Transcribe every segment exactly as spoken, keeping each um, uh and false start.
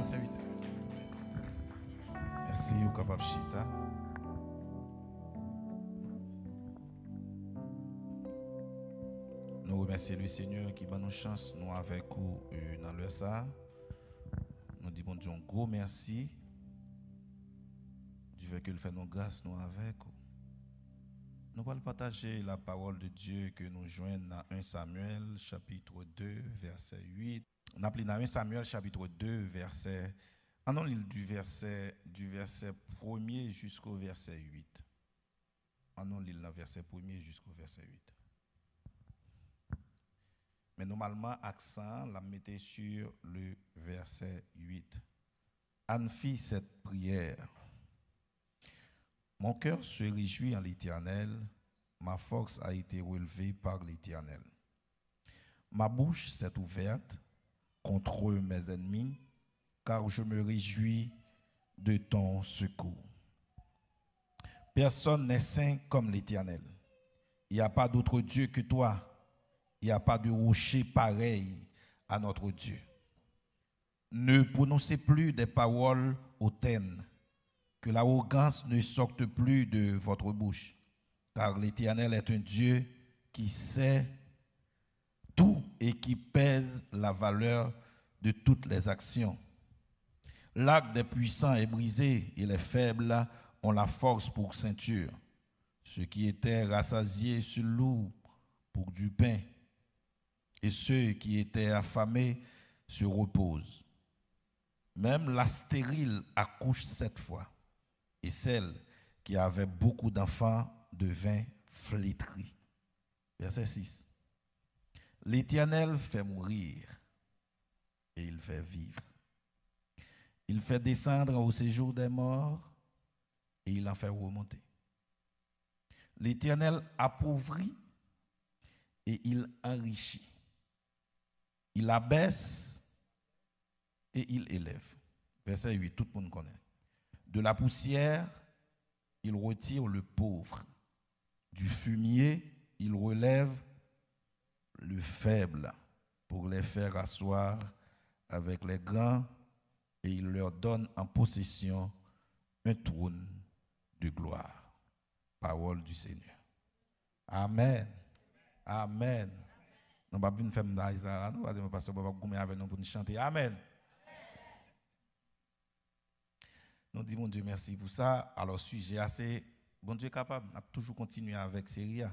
Sèvitè. Mèsi, ou kapab chita. Nou remèsye le Senyè ki ban nou chans nou avèk ou, euh, nan lè sa a. Nou di Bondye yon gwo mèsi du fait ke l fè nou gras nou avèk ou. Nou pral pataje la parole de Dieu ke nou jwenn nan un Samuel, chapitre deux, verset huit. N ap li nan un Samuel, chapitre deux, verset, ann nou li l du verset, du verset premier jusqu'au verset huit. Ann nou li l nan verset premier jusqu'au verset huit. Men nòmalman, aksan an, l ap mete sur le verset huit. Ann fi cette prière. Mon cœur se réjouit en l'Éternel, ma force a été relevée par l'Éternel. Ma bouche s'est ouverte contre mes ennemis, car je me réjouis de ton secours. Personne n'est saint comme l'Éternel. Il n'y a pas d'autre Dieu que toi. Il n'y a pas de rocher pareil à notre Dieu. Ne prononcez plus des paroles hautaines, que l'arrogance ne sorte plus de votre bouche, car l'Éternel est un Dieu qui sait tout et qui pèse la valeur de toutes les actions. L'arc des puissants est brisé et les faibles ont la force pour ceinture. Ceux qui étaient rassasiés se louent pour du pain, et ceux qui étaient affamés se reposent. Même la stérile accouche sept fois, et celle qui avait beaucoup d'enfants devint flétrie. Verset six. L'Éternel fait mourir et il fait vivre. Il fait descendre au séjour des morts et il en fait remonter. L'Éternel appauvrit et il enrichit. Il abaisse et il élève. Verset huit, tout moun konnen. De la poussière, il retire le pauvre. Du fumier, il relève le faible pour les faire asseoir avec les grands, et il leur donne en possession un trône de gloire. Parole du Seigneur. Amen. Amen. Nou p ap vin fè m bay sa la, non, paske pastè Bob ap goumen avè nou pou n chante. Amen. Nou di Bondye mèsi pou sa. Alò, sijè a se Bondye kapab. N ap toujou kontinye avèk seri a.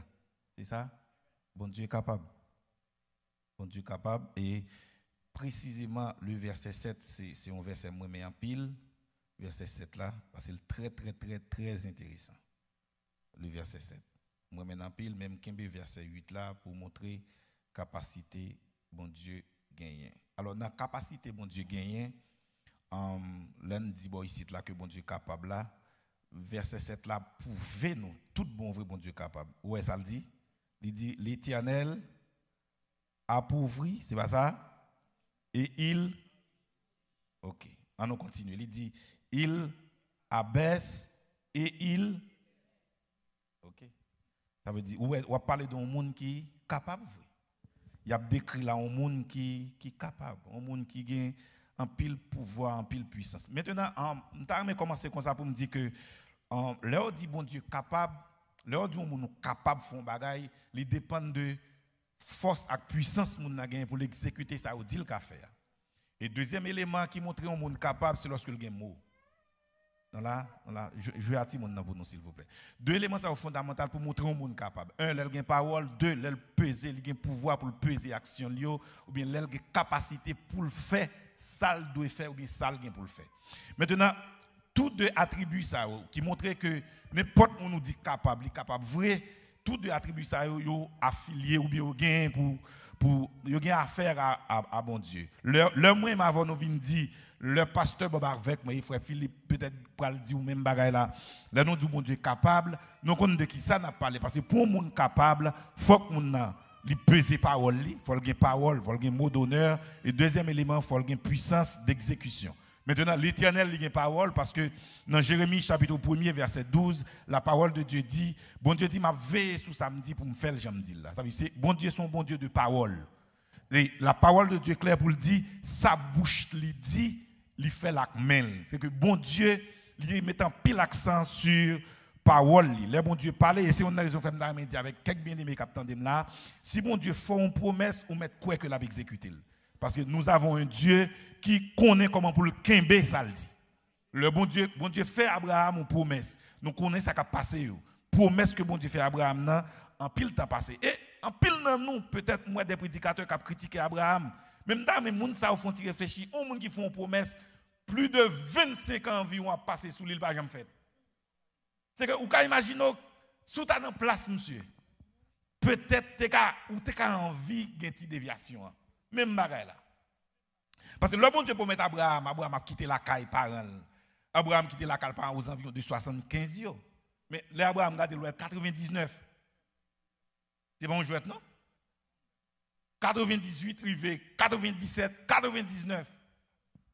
Se sa? Bondye kapab. Bondye kapab. E presizeman, le verset sept, se, se yon vèsè mwen renmen anpil. Vèsè sept la, paske l trè, trè, trè, trè enteresan. Le verset sept. Mwen renmen l anpil, men m kenbe vèsè huit la pou montre kapasite Bondye genyen. Alò, nan kapasite Bondye genyen, um, lè n di bò isit la ke Bondye kapab la, vèsè sept la pwouve nou tout bon vre Bondye kapab. Ou wè sa l di? Li di, L'Éternel appauvrit, se pa sa? Et il, ok, ann nou kontinye. Li di, il abaisse et il, ok. Sa vle di, ou wè, w ap pale de yon moun ki kapab vre. Y ap dekri la yon moun ki, ki kapab, yon moun ki gen anpil pouvwa, anpil pwisans. Mentenan, an, m ta renmen kòmanse konsa pou m di ke, an, lè yo di Bondye kapab, lè yo di yon moun ou kapab fè yon bagay, li depann de fòs ak pwisans moun nan genyen pou l egzekite sa yo di l ka fè a. E dezyèm eleman ki montre yon moun kapab, se lòske l gen mo. Nou la, nou la, jwe, jwe a timoun nan pou nou, silvouplè. De eleman sa yo fondamantal pou montre yon moun kapab. En, lè l gen pawòl. De, lè l peze, li gen pouvwa pou l peze aksyon l yo, oubyen lè l gen kapasite pou l fè sa l dwe fè, oubyen sa l gen pou l fè. Mentenan, tou de atribi sa yo ki montre ke nenpòt moun ou di kapab, li kapab vre, tou de atribi sa yo, yo afilye oubyen yo gen pou, pou, yo gen afè a, a, a Bondye. Lè, lè mwen menm avè w nou vin di, lè pastè Bob avèk mwen e frè Filip petèt pral di w menm bagay la, lè nou di w Bondye kapab, nou konn de ki sa n ap pale. Paske pou yon moun kapab, fòk moun nan, li peze pawòl li, fò l gen pawòl, fò l gen mo donè, e dezyèm eleman, fò l gen pwisans degzekisyon. Mentenan, Letènèl, li gen pawòl, paske nan Jeremi chapit premye, vèsè douz, la parole de Dieu dit, Bondye di, "M ap veye sou sa m di pou m fè l jan m di l la." Sa vle di, se, Bondye se yon Bondye de pawòl. E la parole de Dieu klè pou l di, sa bouch li di, Li fè l ak men l. Se ke Bondye, li met anpil aksan sou pawòl li. Lè Bondye pale, e se youn nan rezon fè m ta renmen di avèk kèk byeneme k ap tande m la, si Bondye fè w yon pwomès, ou mèt kwè ke l ap egzekite l. Paske nous avons un Dieu ki konnen kòman pou l kenbe sa l di. Lè Bondye, Bondye fè Abraham yon pwomès, nou konnen sa k ap pase yo. Pwomès ke Bondye fè Abraham nan, anpil tan pase. E anpil nan nou, petèt, m wè de predikatè k ap kritike Abraham. Men m ta renmen moun sa yo fè yon ti reflechi. Yon moun ki fè yon pwomès, plis de vennsenk an anviwon ap pase sou li, li pa janm fèt. Se ke ou ka imajine w, si w ta nan plas misye, petèt te ka, ou te ka anvi gen ti devyasyon an. Menm bagay la. Paske lè Bondye pwomèt Abraham, Abraham ap kite lakay paran l. Abraham kite lakay paran ozanviyon de swasannkenz yo. Men lè Abraham gade l, wè katrevendiznèf. Se pa yon jwèt, non? Katrevendizuit rive, katrevendisèt, katrevendiznèf.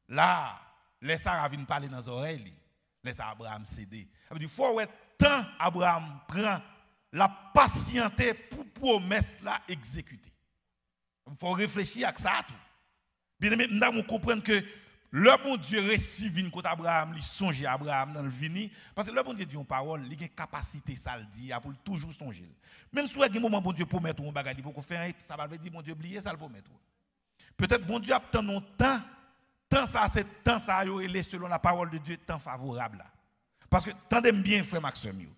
La, lè Sara vin pale nan zòrèy li, lè sa Abraham sede. Sa vle di, fò w wè tan Abraham pran, l ap pasyante pou pwomès la egzekite. Fò w reflechi ak sa a tou. Byeneme, m ta renmen w konprann ke lè Bondye resi vin kot Abraham, li sonje Abraham nan l vini. Paske lè Bondye di yon pawòl, li gen kapasite sa l di a pou l toujou sonje l. Menm si w wè gen moman Bondye pwomèt ou yon bagay, li poko fè anyen, sa pa vle di Bondye bliye sa l pwomèt ou. Petèt Bondye ap tann yon tan, tan sa a se tan sa a yo rele selon la parole de Dieu tan favorab la. Paske, tande m byen, frè m ak sè m yo.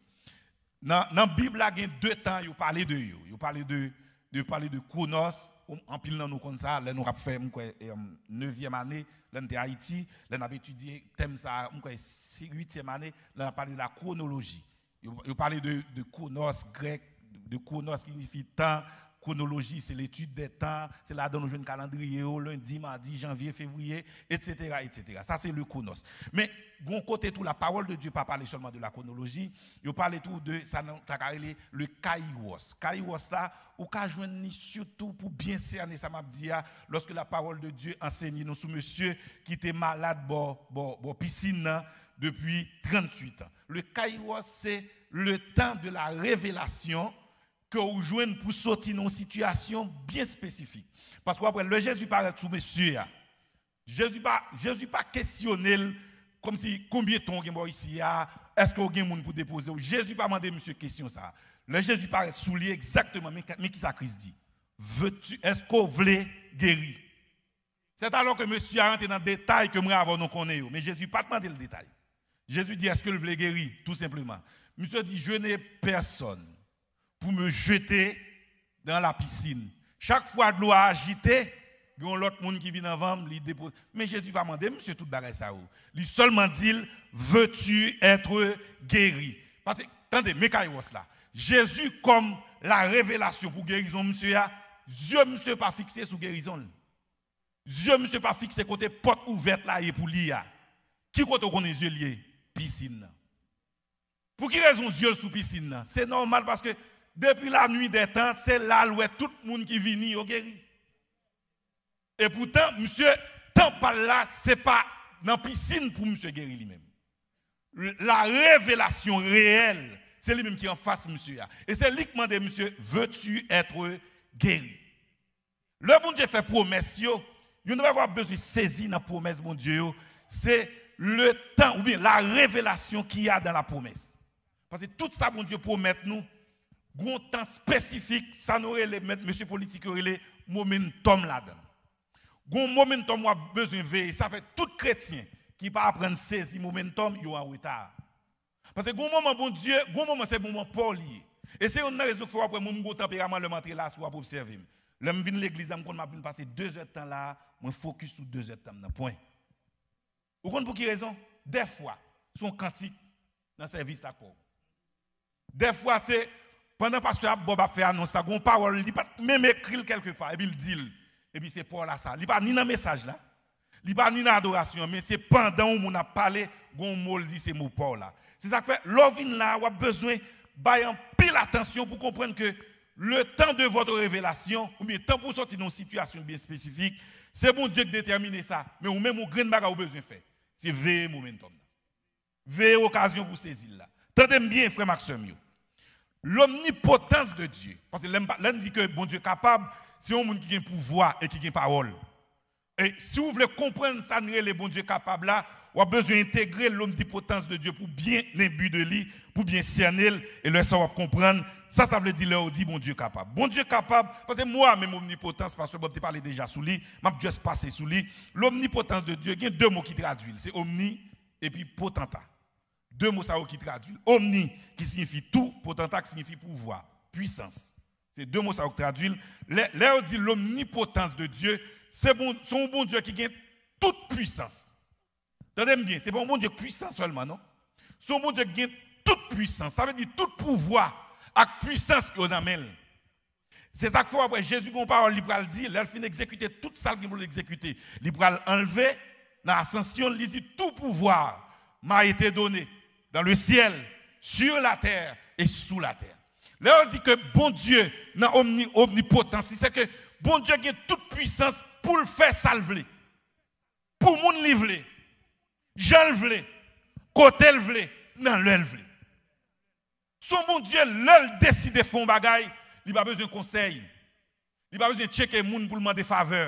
Nan, nan Bib la, gen de tan yo pale de yo. Yo pale de, de pale de Chronos, anpil nan nou konn sa, lè nou ap fè, m kwè, em, nevyèm ane, lè n te Ayiti, lè n ap etidye tèm sa, m kwè, se uityèm ane, lè n ap pale de la chronologie. Yo, yo pale de, de Chronos grèk, de Chronos ki siyifi tan, chronologie, c'est l'étude des temps, se ladan nou jwenn kalandriye yo, lendi, madi, janvye, fevriye, et cetera, et cetera. Sa se le Chronos. Men, gon kote tou, la parole de Dieu pa pale sèlman de la chronologie, yo pale tou de sa nou ta ka rele le kairos. Kairos la, ou ka jwenn li sitou pou byen sène sa m ap di a, lòske la parole de Dieu ansenye nou sou mesye ki te malad bò, bò, bò pisin nan depi tranntuit an. Le kairos, se le tan de la revelasyon ke ou jwenn pou soti nan yon sitiyasyon byen espesifik. Paske w ap wè, lè Jezi parèt sou mesye a, Jezi pa, Jezi pa kesyone l kòmsi konbyen tan w gen bò isi a, èske w gen moun pou depoze w. Jezi pa mande misye kesyon sa a. Lè Jezi parèt sou li egzakteman, men, men kisa Kris di? Veux-tu, èske w vle geri? C'est alors que mesye a rantre nan detay ke mwen avè w nou konnen yo. Men Jezi pa t mande l detay. Jezi di, èske l vle geri, tou senpleman. Misye di, je n'ai personne pour me jeter dans la piscine. Chak fwa dlo a ajite, gen yon lòt moun ki vin anvan m, li depoze. Men Jezi pa mande misye tout bagay sa yo. Li sèlman di l, veux-tu être guéri? Paske, tande, men kairos la. Jezi kòm la revelasyon pou gerizon misye a, zye misye pa fikse sou gerizon l. Zye misye pa fikse kote pòt ouvèt la ye pou li a. Ki kote w konnen zye l ye? Pisin nan. Pou ki rezon zye l sou pisin nan? Se nòmal paske depi la nuit des temps, se la l wè tout moun ki vini yo geri. Epoutan, misye, tan pa l la, se pa nan pisin pou misye geri li menm. La revelasyon reyèl, se li menm ki anfas misye a. E se li k mande misye, veux-tu être guéri? Lè Bondye fè pwomès yo, youn nan bagay w ap bezwen sezi nan pwomès Bondye yo, se le tan oubyen la revelasyon ki a dan la pwomès. Paske tout sa Bondye pwomèt nou, gon tan espesifik, sa nou rele, mèt, mesye politik yo rele momentum ladan l. Gon momentum w ap bezwen veye. Sa fè tout kretyen ki pa aprann sezi momentum, yo an reta. Paske gon moman Bondye, gon moman se moman pa w li ye. E se youn nan rezon k fè w ap wè mwen m gon tanperaman lè m antre la, si w ap obsève m. Lè m vin legliz la, m konn m ap vin pase de zèdtan la, mwen fokis sou de zèdtan m nan, pwen. Ou konn pou ki rezon? Dèfwa, se yon kantik nan sèvis la k pa w. Dèfwa, se pandan pastè ap Bob ap fè anons la, gon pawòl, li pa t menm ekri l kèlkepa, epi l di l. Epi se pa w la sa. Li pa ni nan mesaj la, li pa ni nan adorasyon an, men se pandan yon moun ap pale, gon mo l di se mo pa w la. Se sa k fè, lè w vin la, w ap bezwen bay anpil atansyon pou konprann ke le temps de votre révélation, oubyen tan pou w soti nan yon sitiyasyon byen espesifik, se Bondye k detèmine sa. Men ou menm, yon grenn bagay ou bezwen fè, se veye momentum nan. Veye okazyon pou sezi l la. Tande m byen, frè m ak sè m yo. L'omnipotence de Dieu. Paske lè m pa, lè m di ke Bondye kapab, se yon moun ki gen pouvwa e ki gen pawòl. E si w vle konprann sa n rele Bondye kapab la, w ap bezwen entegre lomnipotans de Dye pou byen enbi de li, pou byen sène l, e lè sa w ap konprann sa sa vle di lè yo di Bondye kapab. Bondye kapab, paske mo a menm omnipotans, pastè Bob te pale deja sou li, m ap just pase sou li. Lomnipotans de Dye, gen de mo ki tradui l, se omni epi potanta. De mo sa yo ki tradui l. Omni, ki siyifi tou, potanta, ki siyifi pouvwa, pwisans. Se de mo sa yo ki tradui l. Lè, lè yo di lomnipotans de Dye, se bon, se yon Bondye ki gen tout pwisans. Tande m byen, se pa yon Bondye k pwisan sèlman, non. Se yon Bondye ki gen tout pwisans. Sa vle di tout pouvwa ak pwisans yo nan men l. Se sa k fè w ap wè Jezi gen yon pawòl li pral di, lè l fin egzekite tout sa l gen pou l egzekite. Li pral anlve nan asansyon l, li di, tout pouvoir m'a été donné dans le ciel, sur la terre et sous la terre. Lè yo di ke Bondye nan omni, omnipotans, se ke Bondye gen tout pwisans pou l fè sa l vle. Pou moun li vle, jan l vle, kote l vle, nan lè l vle. Se yon Bondye, lè l deside fè yon bagay, li pa bezwen konsèy. Li pa bezwen tcheke moun pou l mande favè.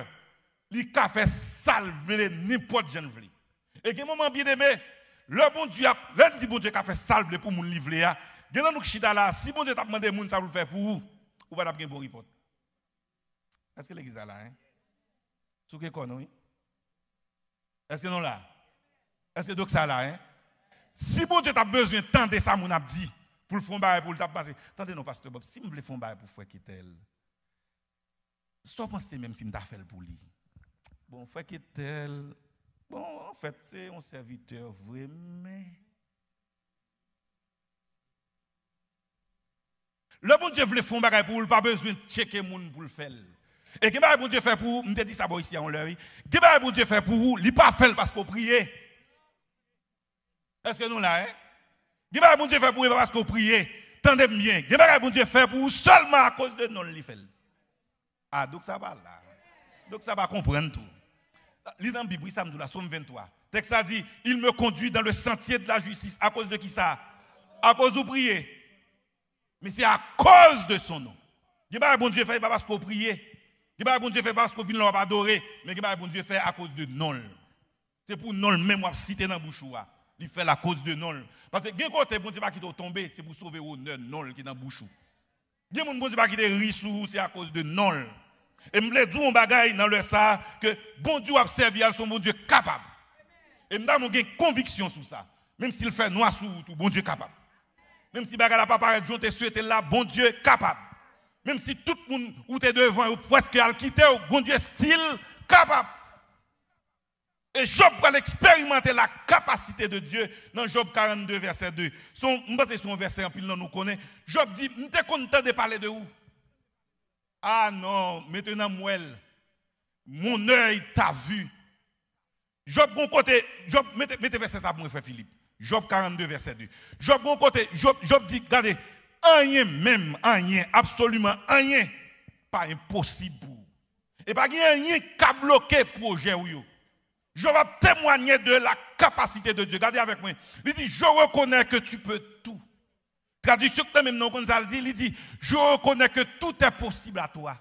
Li ka fè sa l vle, nenpòt jan l vle. E gen moman, byeneme, lè Bondye ap, lè n di Bondye ka fè sa l vle pou moun li vle a, gen nan nou k chita la, si Bondye t ap mande moun sa pou l fè pou ou, ou pa t ap gen bon repons. Èske legliz la la, en? Souke kò nou, wi. Èske nou la? Èske dok sa la, en? Si Bondye t ap bezwen tande sa moun ap di, pou l fè yon bagay pou l, t ap pase, tande non, pastè Bob, si m vle fè yon bagay pou frè Ketèl, sa w panse menm si m ta fè l pou li? Bon, frè Ketèl, bon, anfèt, se yon sèvitè vre, men Lè Bondye vle fè yon bagay pou ou, li pa bezwen tcheke moun pou l fè l. E gen bagay Bondye fè pou ou, m te di sa bò isi a yon lè, wi. Gen bagay Bondye fè pou ou, li pa fè l paske w priye. Èske nou la, en? Gen bagay Bondye fè pou ou, e pa paske w priye. Tande m byen. Gen bagay Bondye fè pou ou sèlman akoz de non l li fè l. A, dok sa pa la. Dok sa pa konprann tou. Li nan Bib, wi, sa m di w la, Sòm venntwa. Tèks la di, il me conduit dans le sentier de la justice. Akoz de kisa? Akoz ou priye. Men se akoz de son non. Gen bagay Bondye fè, e pa paske w priye. Gen bagay Bondye fè, e pa paske w vin la w ap adore. Men gen bagay Bondye fè akoz de non l. Se pou non l menm w ap site nan bouch ou a. Li fè l akoz de non l. Paske gen kote Bondye pa kite w tonbe, se pou sove onè non l ki nan bouch ou. Gen moun Bondye pa kite ri sou ou, se akoz de non l. E m vle di w yon bagay nan lè sa a, ke Bondye w ap sèvi a, l se yon Bondye kapab. E m ta renmen w gen konviksyon sou sa. Menm si l fè nwa sou wout ou, Bondye kapab. Menm si bagay la pa parèt jan w te swete l la, Bondye kapab. Menm si tout moun ou te devan yo prèske al kite w, Bondye still kapab. E Jòb pral eksperimante la kapasite de Dye nan Jòb karannde vèsè de. Se yon, m panse se yon vèsè anpil nan nou konnen. Jòb di, m te konn tande pale de ou. Ah non, maintenant m wè l. Mon œil t'a vu. Jòb gon kote, Jòb, mete, mete vèsè sa pou mwen, frè Filip. Jòb karannde vèsè de. Jòb gon kote, Jòb, Jòb di, gade, anyen menm, anyen, absoliman anyen, pa enposib pou ou. E pa gen anyen k ka bloke pwojè w yo. Jòb ap temwanye de la kapasite de Dye. Gade avèk mwen. Li di, je reconnais que tu peux tout. Tradiksyon k nan menm nan, ou konn sa l di? Li di, je reconnais que tout est possible à toi.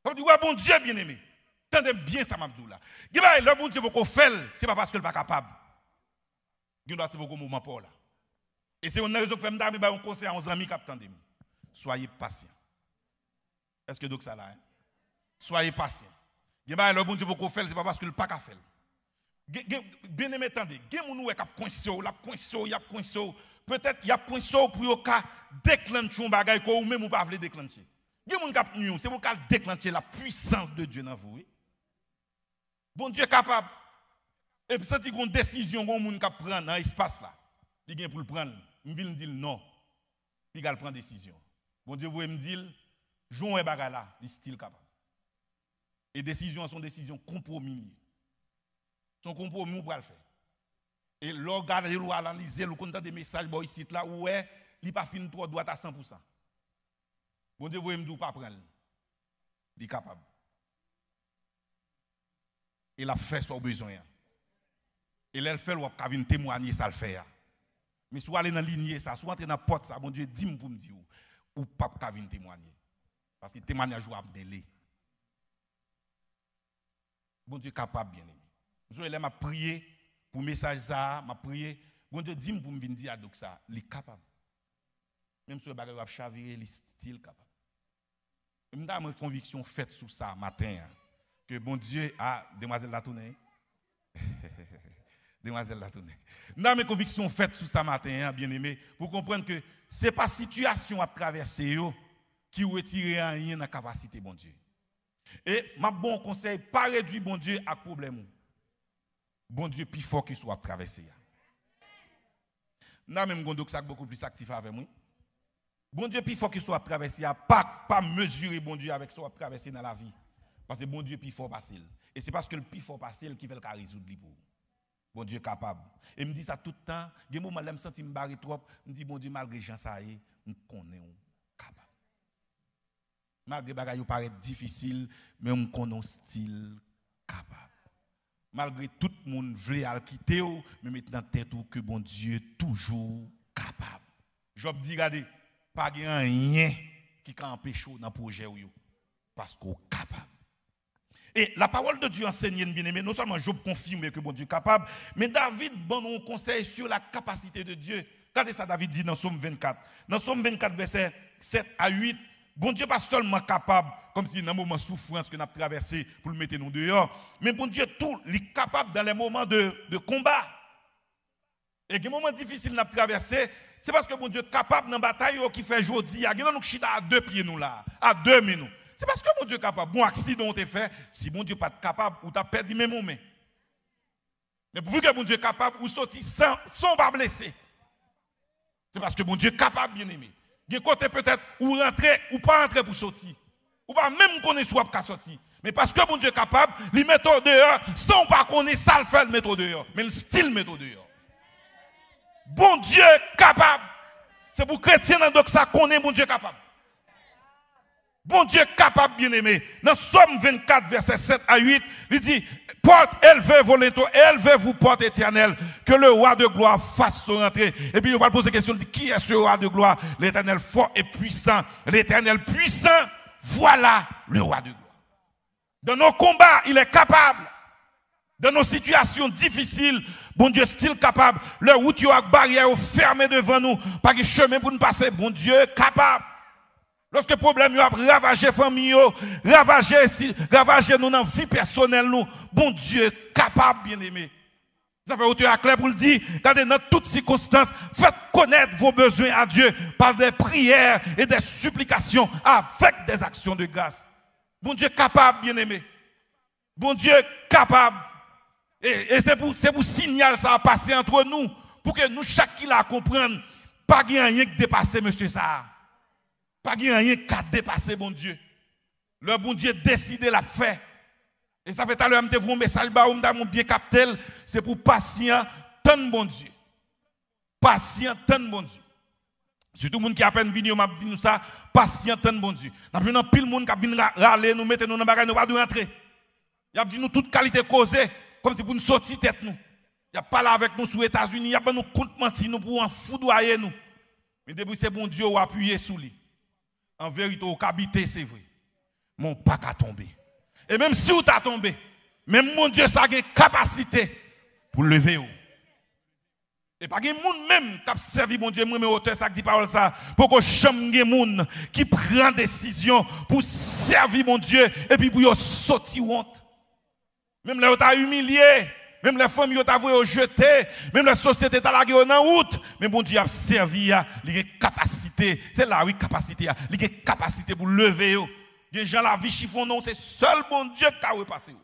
Sa vle di, wè Bondye, byeneme. Tande m byen sa m ap di w la. Gen bagay, lè Bondye poko fè l, se pa paske l pa kapab. Gen dwa se poko moman pa w la. E se youn nan rezon k fè m ta renmen bay yon konsèy a yon zanmi k ap tande m. Soyez patient. Èske dok sa la, en? Soyez patient. Gen bagay, lè Bondye poko fè l, se pa paske l pa ka fè l. Gen, gen, byeneme, tande, gen moun ou wè k ap kwense w, l ap kwense w, y ap kwense w. Petèt, y ap kwense w pou yo ka deklantche yon bagay ke ou menm ou pa vle deklantche. Gen moun k ap nwi w, se pou l ka al deklantche la puissance de Dieu nan vi w, wi. Bondye kapab. Epi santi gon desizyon, gon moun k ap pran nan espas la. Li gen pou l pran l. M vin di l non. Piga l pran desizyon. Bondye voye m di l, jan w wè bagay la, li still kapab. E desizyon an se yon desizyon konpwomi li ye. Se yon konpwomi w pral fè. E lè w gade l, w analize l, ou konn tande mesaj bò isit la, ou wè li pa fin twò dwat a san pou san. Bondye voye m di w pa pran l. Li kapab. E l ap fè sa w bezwen an. E lè l fè l, w ap ka vin temwanye sa l fè a. Men si w ale nan linye sa, si w antre nan pòt sa, Bondye di m pou m di w, ou p ap ka vin temwanye. Paske temwanyaj ou ap mele. Bondye kapab, byeneme. M sonje lè m ap priye pou mesaj sa a, m ap priye, Bondye di m pou m vin di Adouk sa, li kapab. Menm si w wè bagay yo ap chavire, li still kapab. E m ta renmen konviksyon fèt sou sa maten an. Ke Bondye, a, demwazèl la tounen. Demwazèl la tounen. M ta renmen konviksyon fèt sou sa maten an, byeneme, pou konprann ke se pa sitiyasyon w ap travèse yo ki retire anyen nan kapasite Bondye. E m ap ba w konsèy, pa redwi Bondye ak pwoblèm ou. Bondye pi fò ke sa w ap travèse a. M ta renmen m gen yon Adouk sa k bokou plis aktif avè m, wi. Bondye pi fò ke sa w ap travèse a, pa, pa mezire Bondye avèk sa w ap travèse nan lavi. Paske Bondye pi fò pase l. E se paske l pi fò pase l ki fè l ka rezoud li pou ou. Bondye kapab. E m di sa tout tan, gen moman lè m santi m bare twòp, m di, Bondye, malgre jan sa ye, m konnen w kapab. Malgre bagay yo parèt difisil, men m konnen w still kapab. Malgre tout moun vle al kite w, men met nan tèt ou ke Bondye toujou kapab. Jòb di, gade, pa gen anyen ki ka anpeche w nan pwojè w yo, paske w kapab. E la parole de Dieu enseigne n, byeneme, non sèlman Jòb konfime ke Bondye kapab, men David ban nou yon konsèy sur la capacité de Dieu. Gade sa David di nan Sòm vennkat. Nan Sòm vennkat, vèsè sèt a uit, Bondye pa sèlman kapab, kòmsi nan moman soufrans ke n ap travèse pou l mete nou deyò, men Bondye tou, li kapab dans les moments de, de combat. E gen moman difisil n ap travèse, se paske Bondye kapab nan batay yo ki fè jodi a, gen nan nou k chita a de pye nou la, a de men nou. Se paske Bondye kapab. Bon, aksidan w te fè, si Bondye pa t kapab, ou t ap pèdi menm yon men. Men pouvi ke Bondye kapab, ou soti san, san w pa blese. Se paske Bondye kapab, byeneme. Gen kote petèt ou rantre, ou pa rantre pou soti. Ou pa menm konnen si w ap ka soti. Men paske Bondye kapab, li mete w deyò, san w pa konnen sa l fè, l mete w deyò. Men l still mete w deyò. Bondye kapab. Se pou kretyen nan Adouk sa konnen Bondye kapab. Bondye kapab, byeneme. Nan Sòm vennkat, vèsè sèt a uit, li di, Porte, élevez vos linteaux, élevez-vous, porte éternelle, que le roi de gloire fasse son rentrée. Epi yo pral poze kesyon, li di, qui est ce roi de gloire? L'Éternel fort et puissant, l'Éternel puissant, voilà le roi de gloire. Dans nos combats, il est capable. Dans nos situations difficiles, Bondye still kapab. Lè wout yo ak baryè yo fèmen devan nou, pa gen chemen pou n pase, Bondye kapab. Lòske pwoblèm yo ap ravaje fanmi yo, ravaje, si, ravaje nou nan vi pèsonèl nou, Bondye kapab, byeneme. Sa fè otè a klè pou l di, gade, nan tout sikonstans, faites connaître vos besoins à Dieu par des prières et des supplications avec des actions de grâce. Bondye kapab, byeneme. Bondye kapab. E, e se pou, se pou siyal sa a pase antre nou, pou ke nou chak ki la konprann, pa gen anyen k depase mesye sa a. Pa gen anyen k ka depase Bondye. Lè Bondye deside, l ap fè. E sa fè talè a m te voye yon mesaj ba ou, m ta renmen w byen kapte l, se pou w pasyan tann Bondye. Pasyan tann Bondye. Sitou moun ki apèn vini yo, m ap di nou sa, pasyan tann Bondye. N ap jwenn anpil moun k ap vin ra-, rale nou, mete nou nan bagay nou pa dwe antre. Y ap di nou tout kalite koze, kòmsi pou n soti tèt nou. Y ap pale avèk nou sou Etazini, y ap ban nou kont manti nou pou anfoudwaye nou. Men depi se Bondye ou apiye sou li, an verite, ou ka bite, se vre, men ou pa ka tonbe. E menm si ou ta tonbe, menm Bondye sa gen kapasite pou leve ou. E pa gen moun menm k ap sèvi Bondye, m renmen otè sa k di pawòl sa, poko janm gen moun ki pran desizyon pou sèvi Bondye epi pou yo soti wont. Menm lè yo ta imilye, menm lè fanmi yo ta voye yo jete, menm lè sosyete ta lage yo nan wout, men Bondye ap sèvi a, li gen kapasite, se la wi kapasite a, li gen kapasite pou leve yo. Gen jan lavi chifonnen w, se sèl Bondye k ka repase w.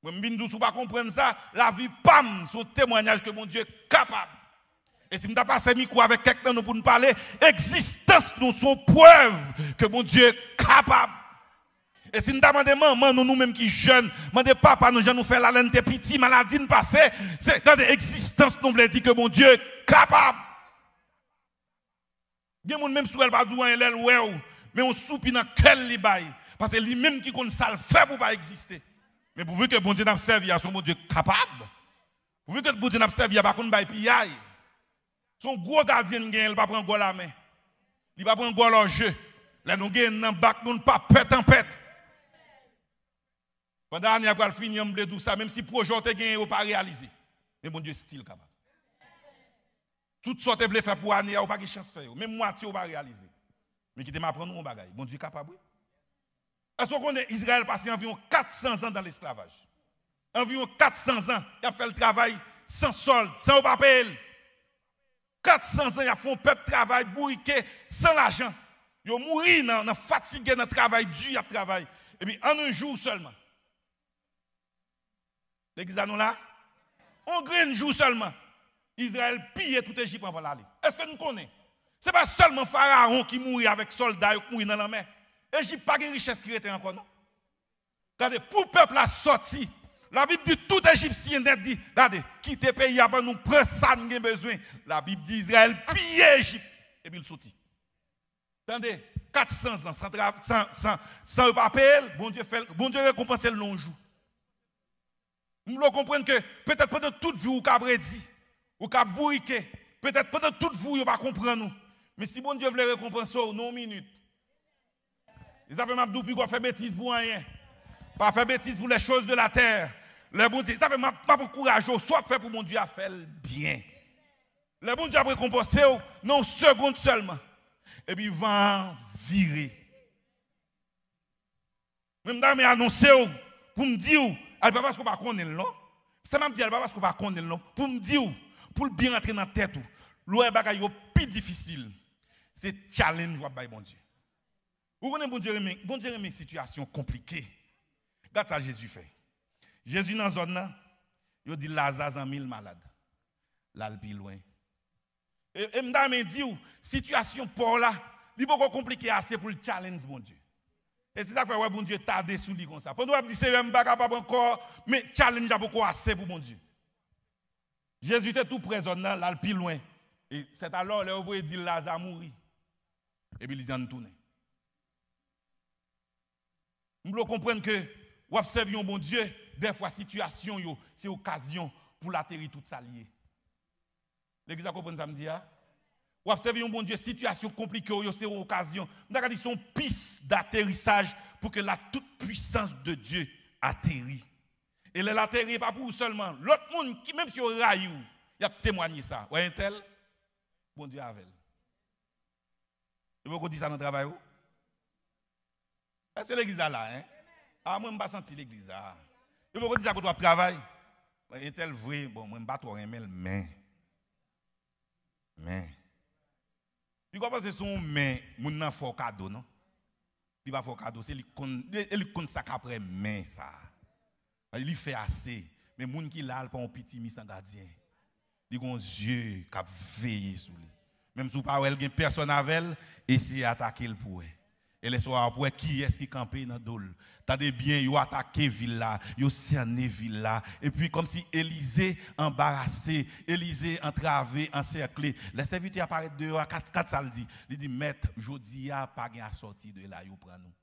Mwen, m vin di w, si w pa konprann sa, lavi pa m se yon temwayaj ke Bondye kapab. E si m ta pase mikwo avèk kèk nan nou pou n pale, egzistans nou se yon prèv ke Bondye kapab. E si n ta mande manman nou, nou menm ki jèn, mande papa nou jan nou fè la lè n te piti, maladi n pase, se, gade, egzistans nou vle di ke Bondye kapab. Gen moun menm si w wè l pa di w anyen lè l wè w, men yon soupi nan kè l li bay. Paske li menm ki konn sa l fè pou w pa egziste. Men pouvi ke Bondye n ap sèvi a se yon Bondye kapab. Pouvi ke Bondye n ap sèvi a pa konn bay piyay. Se yon gwo gadyen n genyen, li pa pran gòl a men. Li pa pran gòl ò je. Lè nou genyen nan bak nou, n pa pè tanpèt. Pandan ane a pral fini an, m vle di w sa, menm si pwojè w te genyen yo pa reyalize, men Bondye still kapab. Tout sa w te vle fè pou ane a, ou pa gen chans fè yo. Menm mwatye w pa reyalize. Men kite m aprann ou yon bagay. Bondye kapab, wi. Èske w konnen Izrayèl pase anviwon kat san zan dan lesklavaj? Anviwon kat san zan, y ap fè l travay san sòld, san yo pa peye l. Kat san zan, y ap fè yon pèp travay bourike, san lajan. Yo mouri nan, nan fatige, nan travay di y ap travay. Epi, an yon jou sèlman, legliz la, nou la? On grenn jou sèlman, Izrayèl piye tout Ejip anvan l ale. Èske nou konnen? Se pa sèlman Farawon ki mouri avèk sòlda yo k mouri nan lanmè. Ejip pa gen richès ki rete ankò, non. Gade, pou pèp la sòti, Labib di tout Ejipsyen nèt di, gade, kite peyi a, ban nou pran sa n gen bezwen. Labib di Izrayèl piye Ejip, epi l soti. Tande, kat san zan, san, tra- san, san, san yo pa peye l, Bondye fè l, Bondye rekonpanse l nan yon jou. M vle w konprann ke petèt pandan tout vi w ou ka redi, ou ka bourike, petèt pandan tout vi w yo pa konprann ou. Men si Bondye vle rekonpanse w nan yon minit, e sa fè m ap di w piko fè betiz pou anyen. Pa fè betiz pou les choses de la terre. Lè Bondye, sa fè m ap, m ap ankouraje w, sa w ap fè pou Bondye a, fè l byen. Lè Bondye ap rekonpanse w nan yon segonn sèlman, epi van an vire. Men m ta renmen anonse w pou m di w, al pa paske w pa konnen l non. Sa m ap di a, al pa paske w pa konnen l non. Pou m di w, pou l byen rantre nan tèt ou, lè w wè bagay yo pi difisil, se challenge w ap bay Bondye. Ou konnen Bondye renmen, Bondye renmen sitiyasyon konplike. Gad sa Jezi fè. Jezi nan zòn nan, yo di Laza zanmi l malad. L al pi lwen. E, e m ta renmen di w, sitiyasyon pa w la, li poko konplike ase pou l challenge Bondye. E se sa k fè w wè Bondye tade sou li konsa. Pandan w ap di, Seyè, m pa kapab ankò, men challenge la poko ase pou Bondye. Jezi te tou pre zòn nan, l al pi lwen. E sètalò, lè yo voye di l Laza mouri, epi li di, ann tounen. M vle w konprann ke w ap sèvi yon Bondye, dèfwa sitiyasyon yo se okazyon pou l ateri tout sa l ye. Legliz la konprann sa m di a? W ap sèvi yon Bondye, sitiyasyon konplike w yo se yon okazyon. M ta ka di se yon pis daterisaj pou ke la toute puissance de Dieu ateri. E lè l ateri, e pa pou ou sèlman. Lòt moun, ki, menm si yo rayi w, y ap temwanye sa. Wè entèl, Bondye avè l. Yo poko di sa nan travay ou? Èske legliz la la, en? A, mwen, m pa santi legliz la. Yo poko di sa kote w ap travay? Entèl vre, bon, mwen, m pa twò renmen l, men. Men. Piko w panse se yon men, moun nan fè w kado, non? Li pa fè w kado, se li k konn, e, e li k konn sa k apre men sa. Li fè ase. Men moun ki la, l pa yon piti misan gadyen. Li gon zye k ap veye sou li. Menm si w pa wè l gen pèsòn avè l, eseye atake l pou wè. E lè sa w ap wè kiyès ki kanpe nan do l. Tande byen, yo atake vil la, yo sène vil la. Epi kòmsi Elize anbarase, Elize antrave, ansèkle. Lè sèvitè a parèt deyò a, kat, kat sa l di? Li di, Mèt, jodi a pa gen asòti de la, yo pran nou.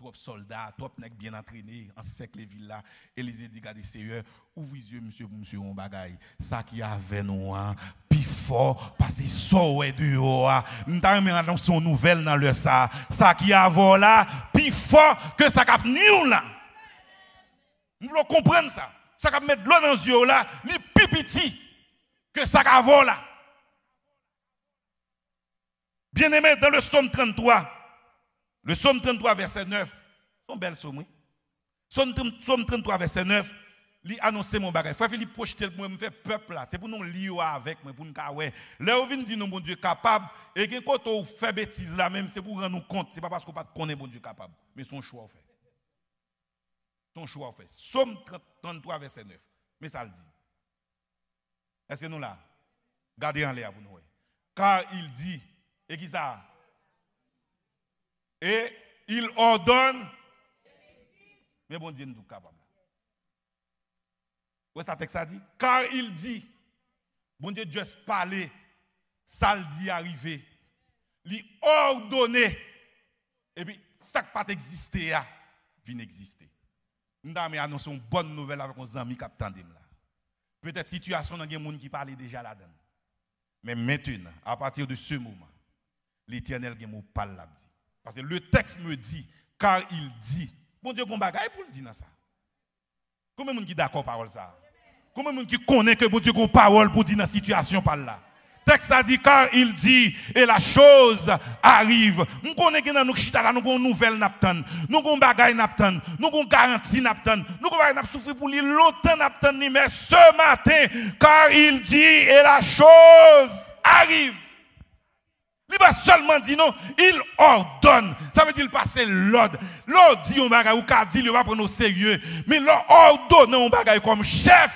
Twòp sòlda, twòp nèg byen antrene, ansèkle vil la. Elize di, gade Seyè, ouvri zye misye pou misye wè yon bagay. Sa ki avè nou an pi fò pase sa w wè deyò a. M ta renmen anonse yon nouvèl nan lè sa a. Sa ki avè w la pi fò ke sa k ap nwi w la. M vle w konprann sa. Sa k ap met dlo nan zye w la, li pi piti ke sa k avè w la. Bien-aimé, dans le psaume trente-trois, le psaume trente-trois, verset neuf, se yon bèl psaume, wi. Psaume trente, psaume trente-trois, verset neuf, li anonse m yon bagay. Frè Philippe pwojte l pou mwen, m fè pèp la. Se pou nou li yo avèk mwen, pou n ka wè. Lè yo vin di nou Bondye kapab, e gen kote w fè betiz la, menm se pou rann ou kont. Se pa paske w pa t konnen Bondye kapab. Men se yon chwa w fè. Se yon chwa w fè. Psaume trente, trente-trois, verset neuf. Men sa l di. Èske nou la? Gade anlè a pou nou wè. Car il dit, e ki sa? Et il ordonne. Men Bondye n tou kapab la. Wè sa tèks la di? Car il dit. Bondye just pale, sa l di a rive. Li òdone. Epi sa k pa t egziste a vin egziste. M ta renmen anonse yon bòn nouvèl avèk yon zanmi k ap tande m la. Petèt sitiyasyon w nan gen moun ki pale deja ladan l. Men mentenan, apati de se moman, Letènèl gen mo pa l l ap di. Paske le texte me dit, car il dit, Bondye gon bagay pou l di nan sa. Konbyen moun ki dakò pawòl sa a? Konbyen moun ki konnen ke Bondye gon pawòl pou di nan sitiyasyon pa l la? Tèks la di, car il dit, et la chose arrive. M konnen gen nan nou k chita la, nou gon nouvèl n ap tann, nou gon bagay n ap tann, nou gon garanti n ap tann, nou gon bagay n ap soufri pou li lontan, n ap tann li, men ce matin, car il dit, et la chose arrive. Li pa sèlman di non, il ordonne. Sa vle di l pase lòd. Lè w di yon bagay, ou ka di l, yo pa pran w serye. Men lè w òdone yon bagay kòm chèf,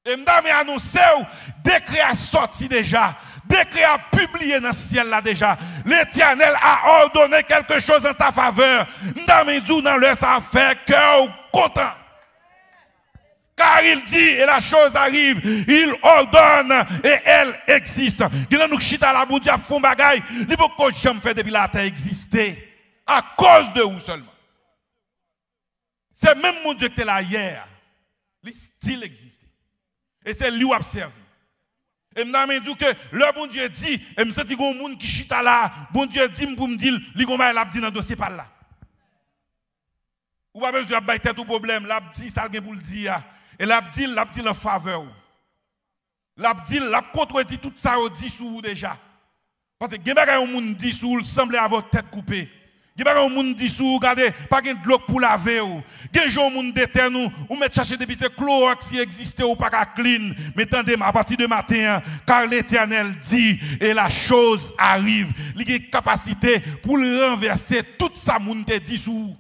e m ta renmen anonse w, dekrè a sòti deja. Dekrè a pibliye nan syèl la deja. L'Éternel a ordonné quelque chose en ta faveur. M ta renmen di w nan lè sa a, fè kè w kontan. Car il dit, et la chose arrive, il ordonne, et elle existe. Gen nan nou k chita la, Bondye ap fè yon bagay, li poko janm fè depi latè egziste. Akoz de ou sèlman. Se menm Bondye ki te la yè a, li still egziste. E se li w ap sèvi. E m ta renmen di w ke lè Bondye di, e m santi gen yon moun ki chita la, Bondye di m pou m di l, li gon bagay l ap di nan dosye pa l la. Ou pa bezwen ap bay tèt ou pwoblèm. L ap di sa l gen pou l di a. E l ap di l, l ap di l an favè w. L ap di l, l ap kontredi tout sa yo di sou ou deja. Paske gen bagay yon moun di sou ou, l sanble avè w tèt koupe. Gen bagay yon moun di sou ou, gade, pa gen dlo k pou lave w. Gen jan yon moun detèn ou, ou mèt chache depi se klowòks ki egziste, ou pa ka clean. Men tande m, apati de maten an, car l'Éternel dit, et la chose arrive. Li gen kapasite pou l ranvèse tout sa moun te di sou ou.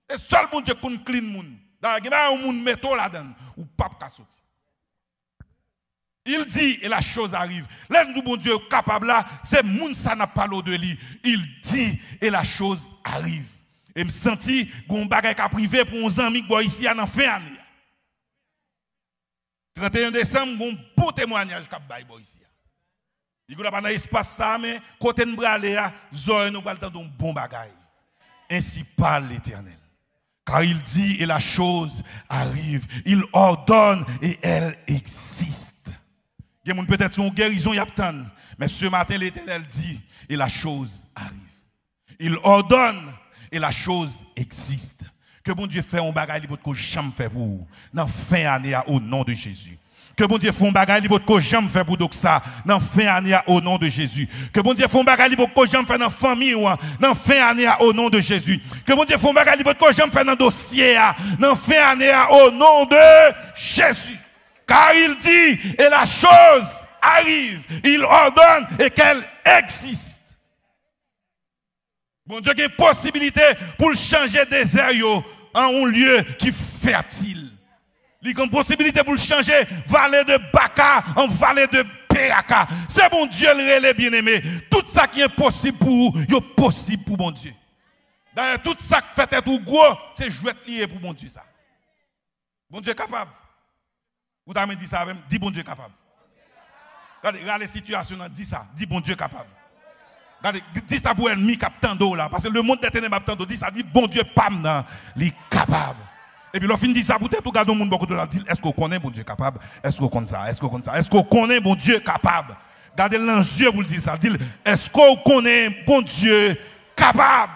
Se sèl Bondye k konn clean moun. Dayè, gen bagay yon moun mete w ladan l, ou p ap ka soti. Il dit, et la chose arrive. Lè n di w Bondye kapab la, se moun sa n ap pale w de li. Il dit, et la chose arrive. E m santi gen yon bagay k ap rive pou yon zanmi k bò isi a nan fen ane a. Trannteyen desanm, gen yon bon temwayaj k ap bay bò isi a. Li gen dwa pa nan espas sa a, men kote n prale a, zòrèy nou pral tande yon bon bagay. Ainsi parle l'Éternel. Car il dit et la chose arrive. Il ordonne et elle existe. Gen moun petèt se yon gerizon y ap tann, men ce matin l'Éternel dit et la chose arrive. Il ordonne et la chose existe. Ke Bondye fè yon bagay li potko janm fè pou ou nan fen ane a, o non de Jezi. Ke Bondye fè yon bagay li potko janm fè pou Doxa nan fen ane a, o non de Jezi. Ke Bondye fè yon bagay li potko janm fè nan fanmi w an nan fen ane a, o non de Jezi. Ke Bondye fè yon bagay li potko janm fè nan dosye a nan fen ane a, o non de Jezi. Car il dit et la chose arrive. Il ordonne et qu'elle existe. Bondye gen posibilite pou l chanje dezè yo an yon lye ki fètil. Li gen posibilite pou l chanje vale de Baka an vale de Beraka. Se Bondye l rele, byeneme. Tout sa ki enposib pou ou, yo posib pou Bondye. Dayè, tout sa k fè tèt ou gwo, se jwèt li ye pou Bondye sa. Bondye kapab. Ou ta renmen di sa avè m? Di Bondye kapab. Gade, rale sitiyasyon nan, di sa. Di Bondye kapab. Gade, di sa pou ènmi k ap tande w la. Paske lemonn dè tenèb ap tande w. Di sa, di Bondye pa m nan, li kapab. Epi lè w fin di sa pou tèt ou, gade yon moun bò kote w la, di l, èske w konnen Bondye kapab? Èske w konn sa? Èske w konn sa? Èske w konnen Bondye kapab? Gade l nan zye pou l di l sa. Di l, èske w konnen Bondye kapab?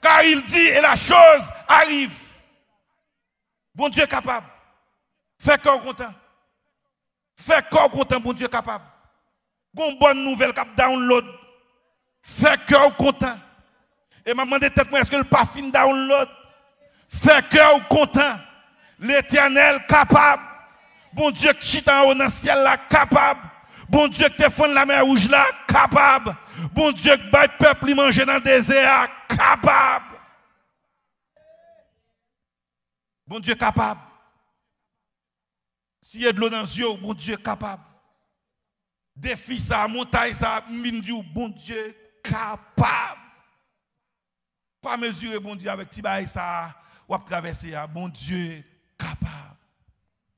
Car il dit et la chose arrive. Bondye kapab. Fè kè w kontan. Fè kè w kontan, Bondye kapab. Gon bòn nouvèl k ap download. Fè kè w kontan. E m ap mande tèt mwen, èske l pa fin download? Fè kè w kontan. Letènèl kapab. Bondye k chita anwo nan syèl la kapab. Bondye k te fann Lamè Wouj la kapab. Bondye k bay pèp li manje nan dezè a kapab. Bondye kapab. Siye dlo nan zye w, Bondye kapab. Defi sa, montay sa, m vin di w, Bondye kapab. Pa mezire Bondye avèk ti bagay sa a w ap travèse a. Bondye kapab.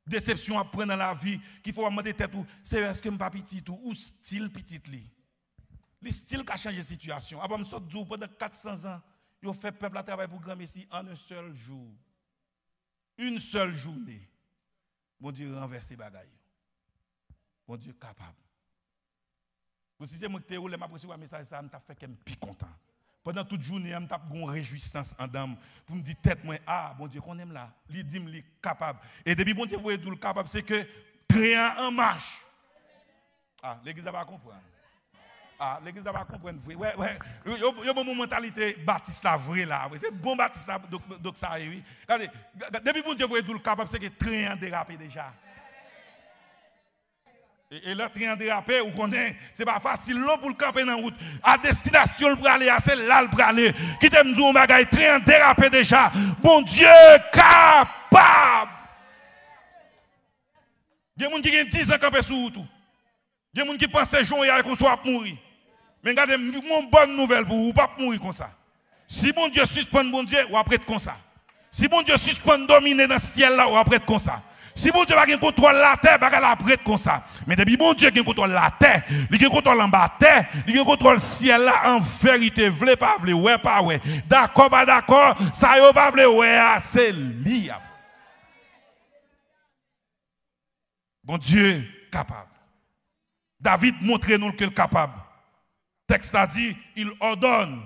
Desepsyon w ap pran nan lavi ki fè w ap mande tèt ou, Seyè, èske m pa pitit ou? Ou still pitit li. Li still ka chanje sitiyasyon. Apa m sot di w, pandan kat san zan, yo fè pèp la travay pou granmesi an un sèl jou. Une seule journée, Bondye ranvèse bagay yo. Bondye kapab. Bon, si se mwen ki te ou, lè m ap resevwa mesaj sa a, m t ap fè kè m pi kontan. Pandan tout jounen an, m t ap gen yon rejwisans anndan m pou m di tèt mwen, "A, Bondye konnen m la. Li di m li kapab." E depi Bondye voye di w l kapab, se ke tren an an mach. A, legliz la pa konprann. A, legliz la pa konprann vre. Wè, wè. Yo, yo, yo ban m yon mantalite batis la vre la. Vre. Se bon batis la, donk, donk sa ye, wi. Gade, ga-, depi Bondye voye di w l kapab, se ke tren an derape deja. E, e lè tren an derape, ou konnen, se pa fasil non pou l kanpe nan wout. A destinasyon l prale a, se la l prale. Kite m di w yon bagay, tren an derape deja. Bondye kapab. Gen moun ki gen diz an kanpe sou wout ou. Gen moun ki panse jan w ye a konsa w ap mouri. Men gade, m gen yon bòn nouvèl pou ou, ou p ap mouri konsa. Si Bondye sispann Bondye, w ap ret konsa. Si Bondye sispann domine nan syèl la, w ap ret konsa. Si Bondye pa gen kontwòl latè, bagay la ap ret konsa. Men depi Bondye gen kontwòl latè, li gen kontwòl anba tè, li gen kontwòl syèl la, an verite, vle pa vle, wè pa wè, dakò pa dakò, sa yo pa vle wè a, se li y ap. Bondye kapab. David montre nou ke l kapab. Tèks la di, il ordonne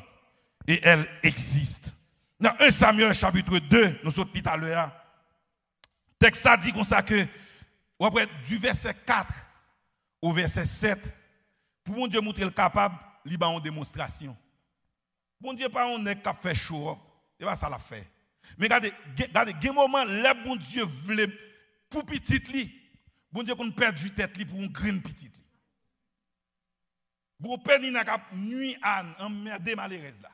et elle existe. Nan un Samuel chapitre deux, nou sot li talè a, tèks la di konsa ke, w ap wè, du verset quatre au verset sept, pou Bondye montre l kapab, li ba yon demonstrasyon. Bondye pa yon nèg k ap fè show up. Se pa sa l ap fè. Men gade, gen, gade, gen moman, lè Bondye vle pou pitit li, Bondye konn pèdi tèt li pou yon grenn pitit li. Gwo Penina k ap nwi Ann, anmède malerèz la.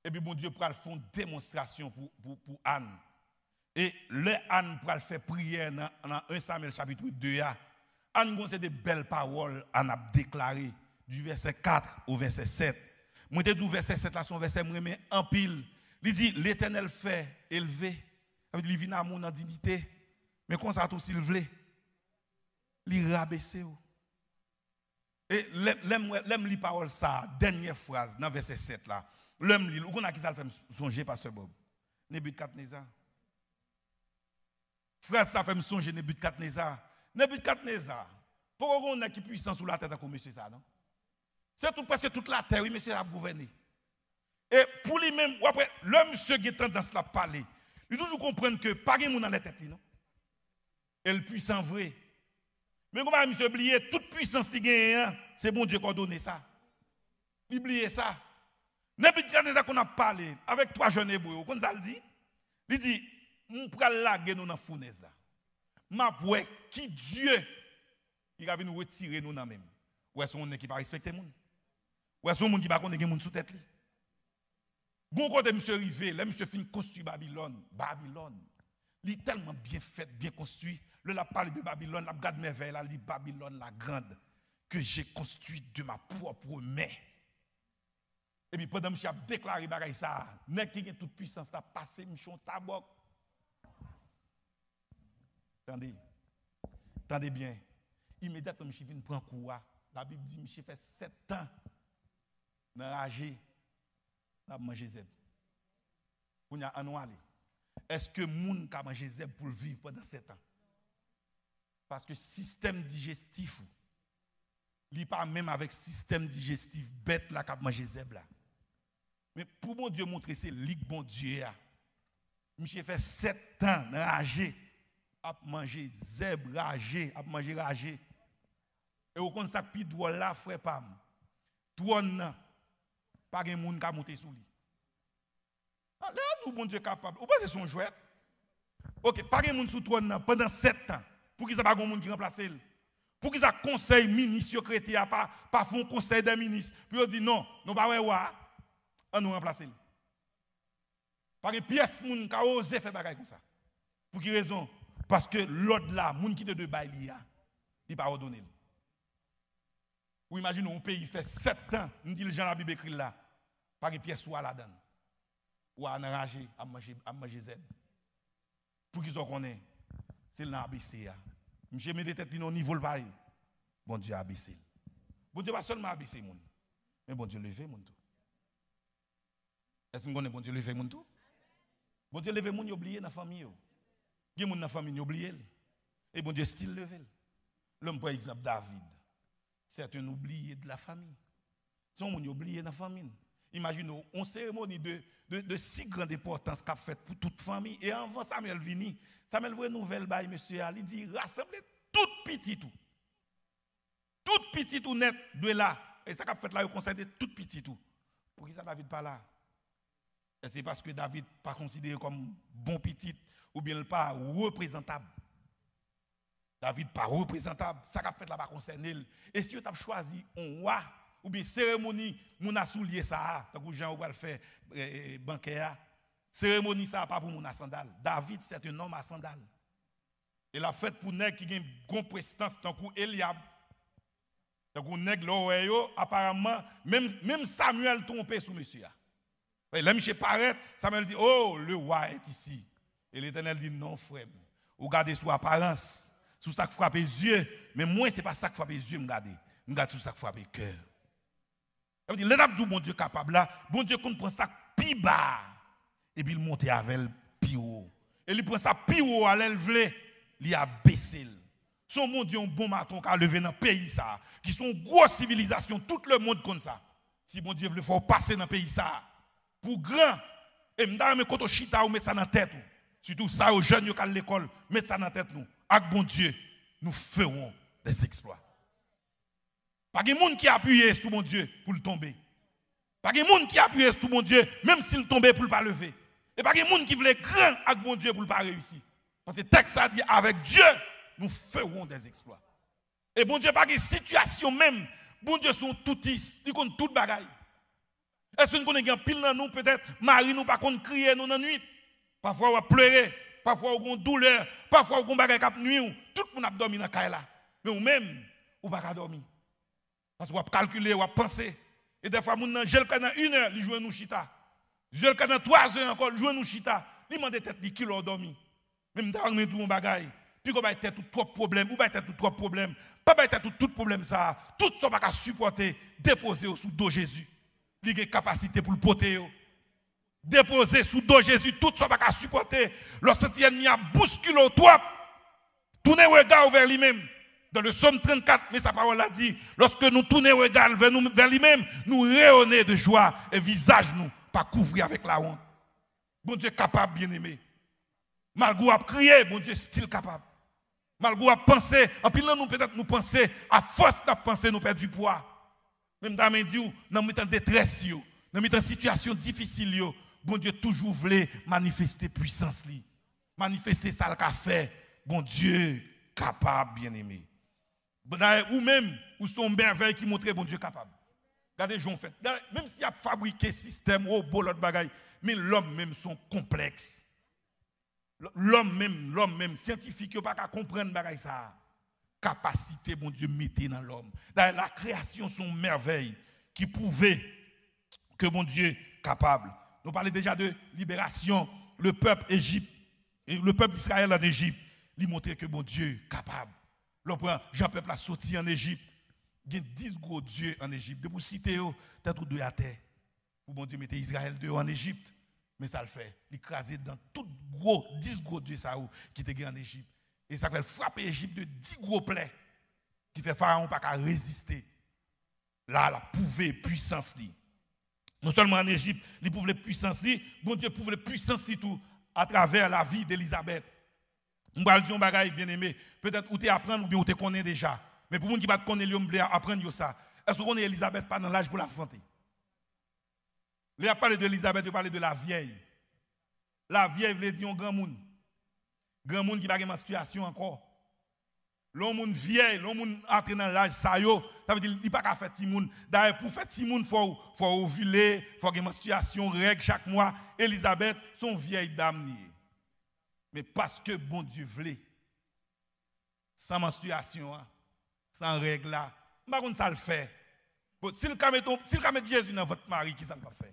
Epi Bondye pral fè yon demonstrasyon pou, pou, pou Ann. E lè Ann pral fè priyè nan, nan un Samyèl chapit de a, Ann gon se de bèl pawòl Ann ap deklare, du verset quatre au verset sept. Mwen te di w vèsè sèt la se yon vèsè m renmen anpil. Li di, Letènèl fè elve, sa vle di li vin amou nan diyite, men konsa tou si l vle, li rabese w. E lè, lè m wè, lè m li pawòl sa a, dènyè fraz nan vèsè sèt la, lè m li l, ou konn a ki sa l fè m sonje, Pastè Bob? Nebikadneza. Fraz sa fè m sonje Nebikadneza. Nebikadneza, poko gen yon nèg ki pwisan sou latè tankou mesye sa, non? Se tout, prèske tout latè, wi, mesye sa ap gouvène. E pou li menm, w ap wè, lè misye gen tandans l ap pale, li toujou konprann ke pa gen moun anlè tèt li, non. E l pwisan vre. Men kòman misye bliye tout pwisans li genyen an, se Bondye k òdone sa. Li bliye sa. Nebikadneza konn ap pale avèk twa jèn ebre yo. Ou konn sa l di? Li di, "M pral lage nou nan founèz la. M ap wè ki Dye ki ka vin retire nou nan men m." Ou wè, se yon nèg ki pa respekte moun. Ou wè, se yon moun ki pa konnen gen moun sou tèt li. Gon kote misye rive, lè misye fin konstwi Babilòn, Babilòn, li tèlman byen fèt, byen konstwi, lè l ap pale de Babilòn, l ap gad mèvèy la, li di, "Babilòn la grande, que j'ai construite de ma propre main." Epi pandan misye ap deklare bagay sa a, nèg ki gen tout pwisans la pase misye yon tabòk. Tande. Tande byen. Imedyatman misye vin pran kou a, Labib di misye fè sèt tan nan raje, l ap manje zèb. Kounye a, ann nou ale. Èske moun ka manje zèb pou l viv pandan sèt an? Paske sistèm dijestif ou, li pa menm avèk sistèm dijestif bèt la k ap manje zèb la. Men pou Bondye montre se li k Bondye a, misye fè sèt tan nan raje, ap manje zèb, raje, ap manje raje. E ou konn sa k pi dwòl la, frè pa m? Twòn nan, pa gen moun ka monte sou li. A, lè yo di w Bondye kapab, ou panse se yon jwèt? Oke, pa gen moun sou twòn nan pandan sèt tan. Poukisa pa gen moun ki ranplase l? Poukisa konsèy minis yo k rete a pa, pa fè yon konsèy dè minis pou yo di, "Non, nou pa wè wa a, ann nou ranplase l"? Pa gen pyès moun ka oze fè bagay konsa. Pou ki rezon? Paske lòd la, moun ki te dwe bay li a, li pa òdone l. Ou imajine w, yon peyi fè sèt tan, m di l jan Labib ekri l la, pa gen pyès wa ladan l. Wa a nan raje, ap manje, ap manje zèb. Poukisa w konnen? Se l nan abese a. Misye mete tèt li nan yon nivo l pa ye. Bondye abese l. Bondye pa sèlman abese moun, men Bondye leve moun tou. Èske n konnen Bondye leve moun tou? Bondye leve moun yo bliye nan fanmi yo. Gen moun nan fanmi n yo bliye l. E Bondye still leve l. Lè m pran egzanp David, c'est un oublié de la famille. Se yon moun yo bliye nan fanmi n. Imajine w, yon seremoni de, de, de si grande importance k ap fèt pou tout fanmi. E anvan Samyèl vini, Samyèl voye nouvèl bay mesye a, li di, rasanble tout pitit ou. Tout pitit ou nèt dwe la. E sa k ap fèt la, yo konsène tout pitit ou. Poukisa David pa la? Èske se paske David pa konsidere kòm bon pitit oubyen l pa reprezantab? David pa reprezantab. Sa k ap fèt la pa konsène l. E si yo t ap chwazi yon wa oubyen seremoni moun a soulye sa a, tankou jan yo pral fè eh, eh, bankè a, seremoni sa a pa pou moun a sandal. David, c'est un homme à sandal. E l ap fèt pou nèg ki gen gwo prestans tankou Elyab. Tankou nèg lè w wè yo, aparamman, menm, menm Samyèl twonpe sou mesye a. Lè misye parèt, Samyèl di, oh, le roi est ici. E Letènèl di, non, frè m, ou gade sou aparans, sou sa k frape zye, men mwen, se pa sa k frape zye m gade. M gade sou sa k frape kè. Sa vle di, lè n ap di w Bondye kapab la, Bondye konn pran sa k pi ba a, epi l monte avè l pi wo. E li pran sa pi wo a, lè l vle, li abese l. Se yon Bondye, yon bon maten, w ka leve nan peyi sa a, ki se yon gwo sivilizasyon, tout lemonn konn sa. Si Bondye vle, fò w pase nan peyi sa a. Pou w gran, e m ta renmen kote w chita, ou met sa nan tèt ou. Sitou sa yo, jèn yo k al lekòl, met sa nan tèt nou. Ak Bondye, nous ferons des exploits. Pa gen moun ki apiye sou Bondye pou l tonbe. Pa gen moun ki apiye sou Bondye, menm si l tonbe, pou l pa leve. E pa gen moun ki vle gran ak Bondye pou l pa reyisi. Paske tèks sa di, avec Dieu, nous ferons des exploits. E Bondye pa gen sitiyasyon menm. Bondye se yon toutis, li konn tout bagay. Èske n konnen gen anpil nan nou, petèt, mari nou pa konn kriye nou nan nwit? Pafwa w ap plere, pafwa w gen yon doulè, pafwa w gen yon bagay k ap nwi w. Tout moun ap dòmi nan kay la. Men ou menm, ou pa ka dòmi. Paske w ap kalkile, w ap panse. E dèfwa, moun nan, je l fè nan inè, li jwenn ou chita. Je l fè nan twazè ankò, li jwenn ou chita. Li mande tèt li, kilè w dòmi? Men m ta renmen di w yon bagay. Piko bay tèt ou twòp pwoblèm, ou bay tèt ou twòp pwoblèm. Pa bay tèt ou tout pwoblèm sa a. Tout sa w pa ka sipòte, depoze yo sou do Jezi. Li gen kapasite pou l pote yo. Depoze sou do Jezi tout sa w pa ka sipòte. Lè w santi ènmi a bouskile w twòp, tounen rega w vè li menm. Dans le psaume trannkat, men sa pawòl la di, lorsque nous tournons regard vers nous, vers lui-même, nous rayonnons de joie et visage nous pas couvert avec la honte. Bondye kapab, byeneme. Malgre w ap kriye, Bondye still kapab. Malgre w ap panse, anpil nan nou petèt nou panse, afòs n ap panse nou pèdi pwa. Men m ta renmen di w, nan mitan detrès yo, nan mitan sitiyasyon difisil yo, Bondye toujou vle manifeste pwisans li. Manifeste sa l ka fè. Bondye kapab, byeneme. Dayè, ou menm, ou se yon mèvèy ki montre Bondye kapab. Gade jan w fèt. Dayè, menm si y ap fabrike sistèm, wobo, lòt bagay, men lòm menm se yon konplèks. Lòm menm, lòm menm, syantifik yo pa ka konprann bagay sa a. Kapasite Bondye mete nan lòm. Dayè, la création se yon mèvèy ki pwouve ke Bondye kapab. Nou pale deja de liberasyon, le pèp Ejip, e le pèp Izrayèl an Ejip, li montre ke Bondye kapab. Lè w pran jan pèp la soti an Ejip, gen dis gwo dye an Ejip. Depi w site yo, tèt ou dwe atè. Pou Bondye mete Izrayèl deyò an Ejip, men sa l fè, li kraze dan tout gwo, dis gwo dye sa yo ki te gen an Ejip. E sa fè l frape Ejip de dis gwo plè, ki fè Farawon pa ka reziste. La, l ap pwouve pwisans li. Non sèlman an Ejip, li pwouve pwisans li, Bondye pwouve pwisans li tou atravè lavi de Elizabèt. M pral di yon bagay, byeneme, petèt ou te aprann oubyen ou te konnen deja. Men pou moun ki pa t konnen l yo, m vle aprann yo sa. Èske w konnen Elizabèt pa nan laj pou l anfante? Lè y ap pale de Elizabèt, yo pale de la vieille. La vieille vle di yon granmoun. Granmoun ki pa gen manstriyasyon ankò. Lè yon moun vyèy, lè yon moun antre nan laj sa yo, sa vle di li pa ka fè timoun. Dayè, pou fè timoun, fò w, fò w ovile, fò w gen manstriyasyon, règ chak mwa. Elizabèt, se yon vyèy dam li ye. Men paske Bondye vle, san manstriyasyon an, san règ la, m pa konn sa l fè. Bon, si l ka met, si l ka met Jezi nan vant Mari, ki sa l p ap fè?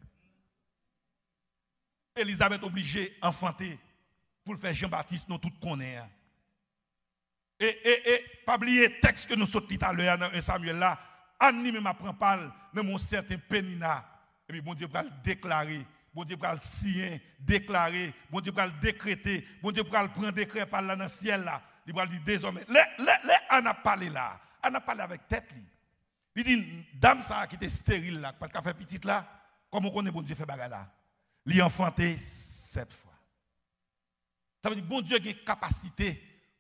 Elizabèt oblije anfante pou l fè Jan Batis nou tout konnen an. E, e, e, pa bliye tèks ke nou sot li talè a nan en Samyèl la, Ann li menm ap pran pa l nan men yon sèten Penina. Epi Bondye pral deklare, Bondye pral siyen, deklare, Bondye pral dekrete, Bondye pral pran dekrè pa l la nan syèl la. Li pral di dezòmè, lè, lè, lè Ann ap pale la, Ann ap pale avèk tèt li. Li di, dam sa a ki te esteril la, ki pa t ka fè pitit la, Kòman w konnen Bondye fè bagay la? Li anfante sèt fwa. Sa vle di Bondye gen kapasite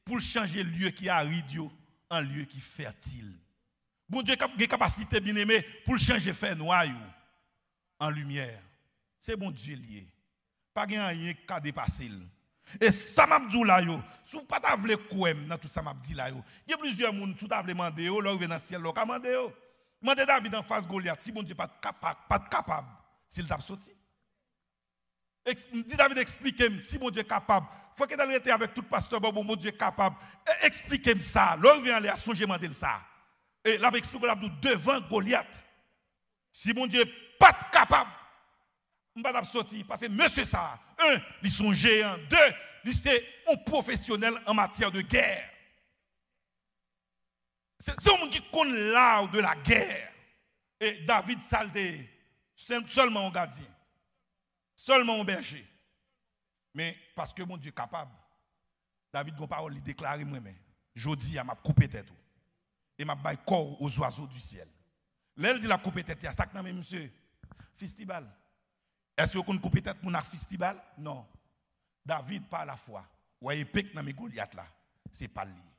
pou l chanje lye ki arid yo an lye ki fètil. Bondye kap- gen kapasite, byeneme, pou l chanje fènwa yo an limyè. Se Bondye l ye. Pa gen anyen ki ka depase l. E sa m ap di w la yo, si w pa ta vle kwè m nan tout sa m ap di la yo, gen plizyè moun, si w ta vle mande yo, lè w rive nan syèl la, w ka mande yo. Mande David anfas Golyat si Bondye pa t kapa- pa t kapab, si l t ap soti. Eks- di David, eksplike m si Bondye kapab. Fòk Etènèl rete avèk tout pastè, bon, bon, Bondye kapab. E- eksplike m sa. Lè w rive anlè a, sonje mande l sa. E l ap eksplike w, l ap di w devan Golyat. Si Bondye pa t kapab, m pa t ap soti. Paske mesye sa, en, li se yon jeyan. De, li se yon pwofesyonèl an matyè de gè. Se se yon moun ki konn l'art de la guerre. E David, sa l te ye? Sèl- sèlman yon gadyen. Sèlman yon bèje. Men, paske Bondye kapab, David gon pawòl li deklare, mwen men, jodi a, m ap koupe tèt ou. E m ap bay kò w aux oiseaux du ciel. Lè l di l ap koupe tèt li a, sa k nan men misye? Fistibal. Èske yo konn koupe tèt moun ak fistibal? Non. David, pa lafwa, wè epe k nan men Golyat la, se pa l li ye.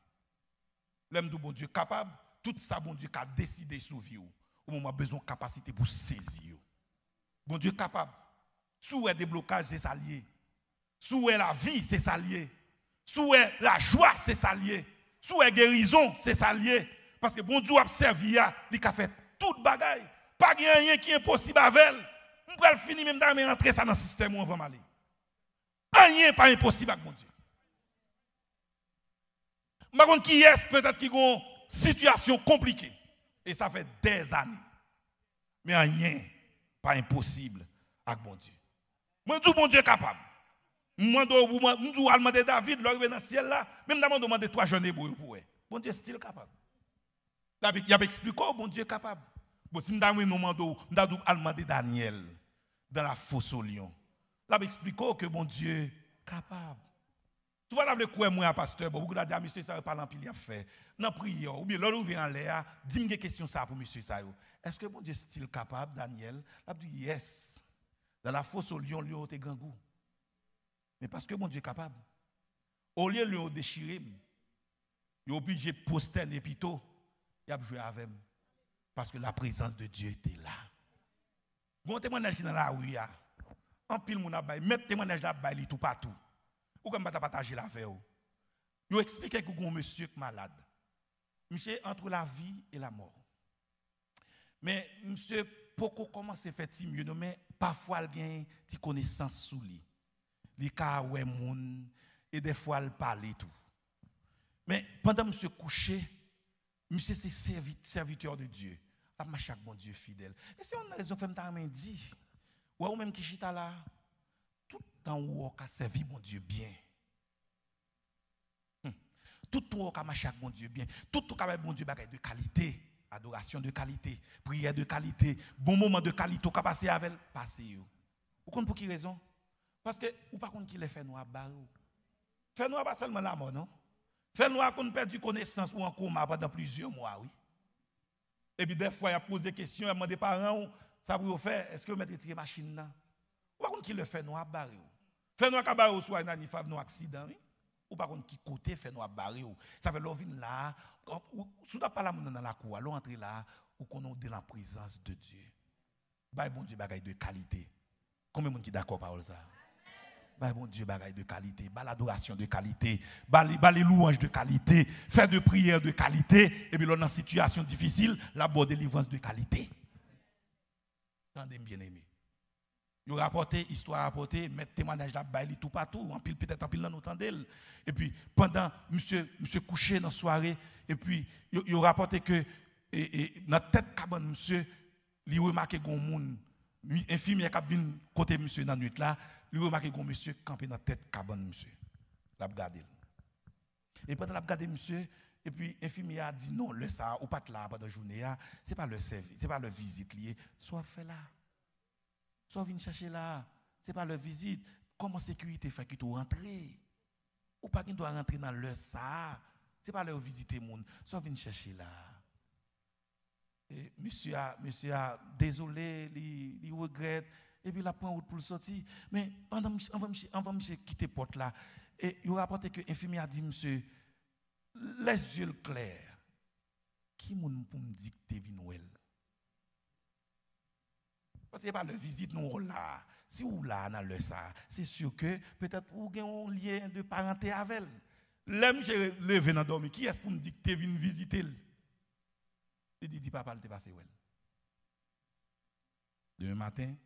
Lè m di w Bondye kapab, tout sa Bondye ka deside sou vi w, ou menm w ap bezwen yon kapasite pou sezi yo. Bondye kapab. Si w wè deblokaj, se sa l ye. Si w wè lavi, se sa l ye. Si w wè lajwa, se sa l ye. Si w wè gerizon, se sa l ye. Paske Bondye w ap sèvi a, li ka fè tout bagay. Pa gen anyen ki enposib avè l. M pral fini, men m ta renmen antre sa nan sistèm ou anvan m ale. Anyen pa enposib ak Bondye. M pa konn kiyès petèt ki gon sitiyasyon konplike. E sa fè dèzane. Men anyen pa enposib ak Bondye. Mwen di w Bondye kapab. M mande w, m di w al mande David, lè w rive nan syèl la, men m ta mande w mande twa jèn ebre yo pou wè. Bondye still kapab. L ap- Y ap eksplike w Bondye kapab. Bon, si m ta renmen w mande w, m ta di w al mande Danyèl dans la fosse aux lions. L ap eksplike w ke Bondye kapab. Si w pa ta vle kwè mwen a pastè, bon, ou ta di a mesye sa yo pale anpil y ap fè. Nan priyè w, oubyen lè w rive anlè a, di m gen kesyon sa a pou mesye sa yo. Èske Bondye still kapab, Danyèl? L ap di, yes. Dans la fosse aux lions, lyon yo te grangou. Men paske Bondye kapab, olye lyon yo dechire m, yo oblije pwostène pito, y ap jwe avè m. Paske la prezans de Dye te la. Gon temwayaj ki nan lari a. Anpil moun ap bay. Mèt temwayaj la ap bay li toupatou. Ou kwè m pa ta pataje l avè w? Yo eksplike ke gon mesye k malad. Misye entre la vie et la mort. Men misye poko kòmanse fè ti mye non, men pafwa l gen ti konesans sou li. Li ka wè moun, e dèfwa l pale tou. Men pandan misye kouche, misye se sèvi- sèvitè de Dye. L ap mache ak Bondye fidèl. E se yon rezon k fè m ta renmen di, wè ou menm ki chita la, tout tan ou wè w ka sèvi Bondye byen. Hmm. Tout tan ou wè w ka mache ak Bondye byen. Tout tan ou ka bay Bondye bagay de kalite. Adorasyon de kalite. Priyè de kalite. Bon moman de kalite ou ka pase avè l, pase yo. Ou konn pou ki rezon? Paske ou pa konn kilè fènwa ap bare w. Fènwa pa sèlman lamò, non. Fènwa konn pèdi konesans ou an koma pandan plizyè mwa, wi. Epi dèfwa, y ap poze kesyon, y ap mande paran w, sa pou yo fè, èske yo mèt retire machin nan? Ou pa konn kilè fènwa ap bare w. Fènwa ka bare w swa nan yon aksidan, wi. Ou pa konn ki kote fènwa ap bare w. Sa fè lè w vin la a, ou- si w t ap pale a moun nan nan lakou a, lè w antre la a, ou konnen w de la prezans de Dye. Bay Bondye bagay de kalite. Konbyen moun ki dakò pawòl sa a? Bay Bondye bagay de kalite, ba l adorasyon de kalite, ba li, ba li lwanj de kalite, fè de priyè de kalite, epi lè w nan sitiyasyon difisil, l ap ba w delivrans de kalite. Tande m, byeneme. Yo rapòte, istwa rapòte, mèt temwayaj la ap bay li toupatou, anpil, petèt anpil nan nou tande l. Epi, pandan misye, misye kouche nan sware, epi yo, yo rapòte ke, e, e, nan tèt kabann misye, li remake gon moun, mi- enfimyè k ap vin kote misye nan nwit la, li remake gon mesye kanpe nan tèt kabann misye. L ap gade l. E pandan l ap gade misye, epi enfimyè a di, non, lè sa a, ou pa t la a pandan jounen an, se pa lè sèvi, se pa lè vizit li ye. Sa w ap fè la a? Sa w vin chèche la a? Se pa lè vizit. Kòman sekirite fè kite w rantre? Ou pa gen dwa rantre nan lè sa a. Se pa lè yo vizite moun. Sa w vin chèche la a? E mesye a, mesye a dezole, li, li regrèt, epi l ap pran wout pou l sòti. Men pandan misye, anvan misye, anvan misye kite pòt la, e yo rapòte ke enfimyè a di misye, lè zye l klè, ki moun pou m di k te vin wè l? Paske se pa lè vizit nou wè w la. Si w la nan lè sa, se si ke petèt ou gen yon lyen de parante avè l. Lè misye leve nan dòmi, kiyès pou m di k te vin vizite l? Li di, di papa l te pase wè l. Demen maten,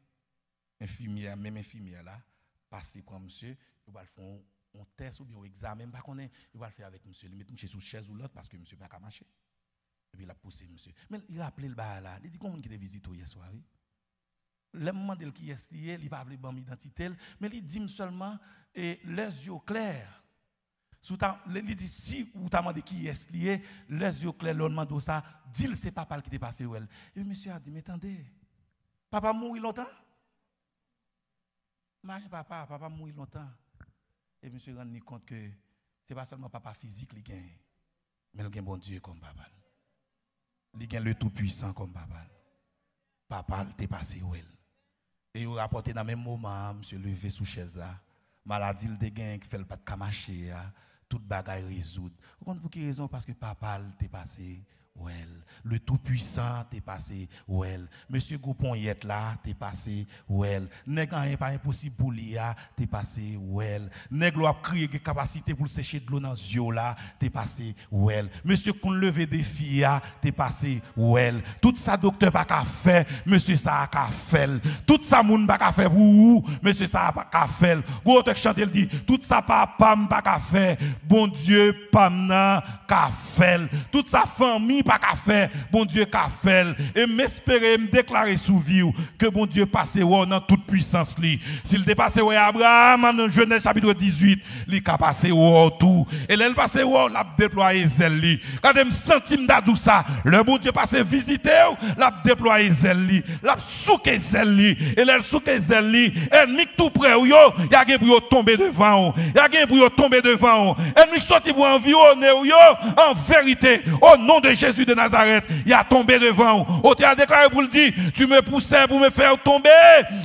enfimyè, menm enfimyè la, pase pran misye, yo pral fè yon, yon tès oubyen yon egzamen, m pa konnen, yo pral fè avèk misye. Li met misye sou chèz woulant paske misye pa ka mache. Epi l ap pouse misye. Men li raple l bagay la. Li di, gon moun ki te vizite w yè swa, wi. Lè m mande l kiyès li ye, li pa vle ban m idantite l, men li di m sèlman, e, lè zye w klè. Si w ta, li, li di, si ou ta mande kiyès li ye, lè zye w klè, lè w mande w sa, di l se papa l ki te pase wè l. Epi mesye a di, men tande, papa m mouri lontan? M pa gen papa, papa m mouri lontan. E misye rann li kont ke se pa sèlman papa fizik li genyen, men l gen Bondye kòm papa l. Li gen le Toupuisan kòm papa l. Papa l te pase wè l. E yo rapòte nan menm moman an, misye leve sou chèz la. Maladi l te genyen ki fè l pa t ka mache a, tout bagay rezoud. Ou konn pou ki rezon? Paske papa l te pase wè l. Le Toupuisan te pase wè l. Mesye gwo ponyèt la te pase wè l. Nèg anyen pa enposib pou li a te pase wè l. Nèg lè w ap kriye gen kapasite pou l seche dlo nan zye w la te pase wè l. Mesye k konn leve defi a te pase wè l. Tout sa doktè pa ka fè, mesye sa a ka fè l. Tout sa moun pa ka fè pou ou, mesye sa a pa ka fè l. Gwo otè k chante, l di, tout sa papa m pa ka fè, Bondye pa m nan ka fè l. Tout sa fanmi pa ka fè, Bondye ka fè l. E m espere, m deklare sou vi w ke Bondye pase wè w nan tout pwisans li. Si l te pase wè Abraram nan Jenèz chapit dizuit, li ka pase wè w tou. E lè l pase wè w, l ap deplwaye zèl li. Gade, m santi m ta di w sa. Lè Bondye pase vizite w, l ap deplwaye zèl li. L ap souke zèl li. E lè l souke zèl li, ènmi k tou prè w yo, y a gen pou yo tonbe devan w. Y a gen pou yo tonbe devan w. Ènmi k soti pou anviwonnen w yo, an verite, o non de Jezi de Nazarèt, y a tonbe devan w. Otè a deklare pou l di, tu me poussais pour me faire tomber,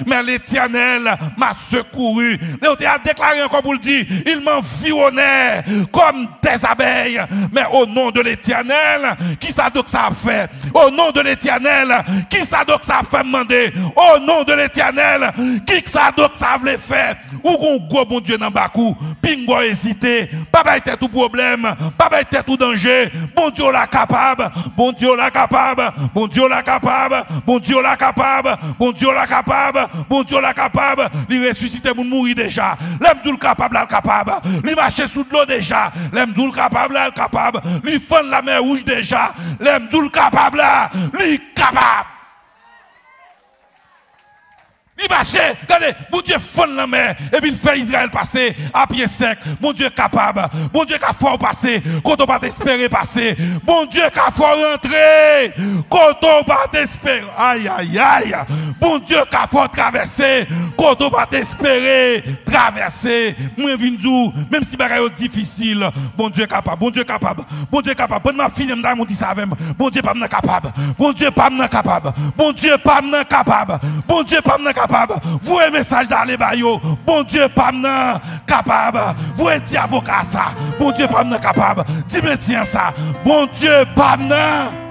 mais l'Éternel m'a secouru. E otè a deklare ankò pou l di, il m'environnait comme des abeilles, mais au nom de l'Éternel, ki sa dòk sa ap fè? Au nom de l'Éternel, ki sa dòk sa ap fè, m mande? Au nom de l'Éternel, ki sa dòk sa vle fè? Ou gon gwo Bondye nan bak ou, pinga w ezite, pa bay tèt ou pwoblèm, pa bay tèt ou danje. Bondye w la kapab, Bondye w la kapab, Bondye w la kapab, Bondye w la kapab, Bondye w la kapab, Bondye w la kapab. Li resisite moun mouri deja. Lè m di w l kapab la, l kapab. Li mache sou dlo deja. Lè m di w l kapab la, l kapab. Li fann Lamè Wouj deja. Lè m di w l kapab la, li kapab. Li mache, gade, Bondye fann lanmè, epi l fè Izrayèl pase a pye sèk. Bondye kapab, Bondye ka fè w pase kote w pa t espere pase. Bondye ka fè w rantre kote w pa t espere. Ayayay! Bondye ka fè w travèse kote w pa t espere travèse. Mwen vin di w, menm si bagay yo difisil, Bondye kapab, Bondye kapab. Bondye kapab. Ban m ap fini, m ta renmen w di sa avè m. Bondye pa m nan kapab. Bondye pa m nan kapab. Bondye pa m nan kapab. Bondye pa m nan kapab. Voye mesaj la ale ba yo. Bondye pa m nan kapab. Voye di avoka a sa. Bondye pa m nan kapab. Di medsen an sa. Bondye pa m nan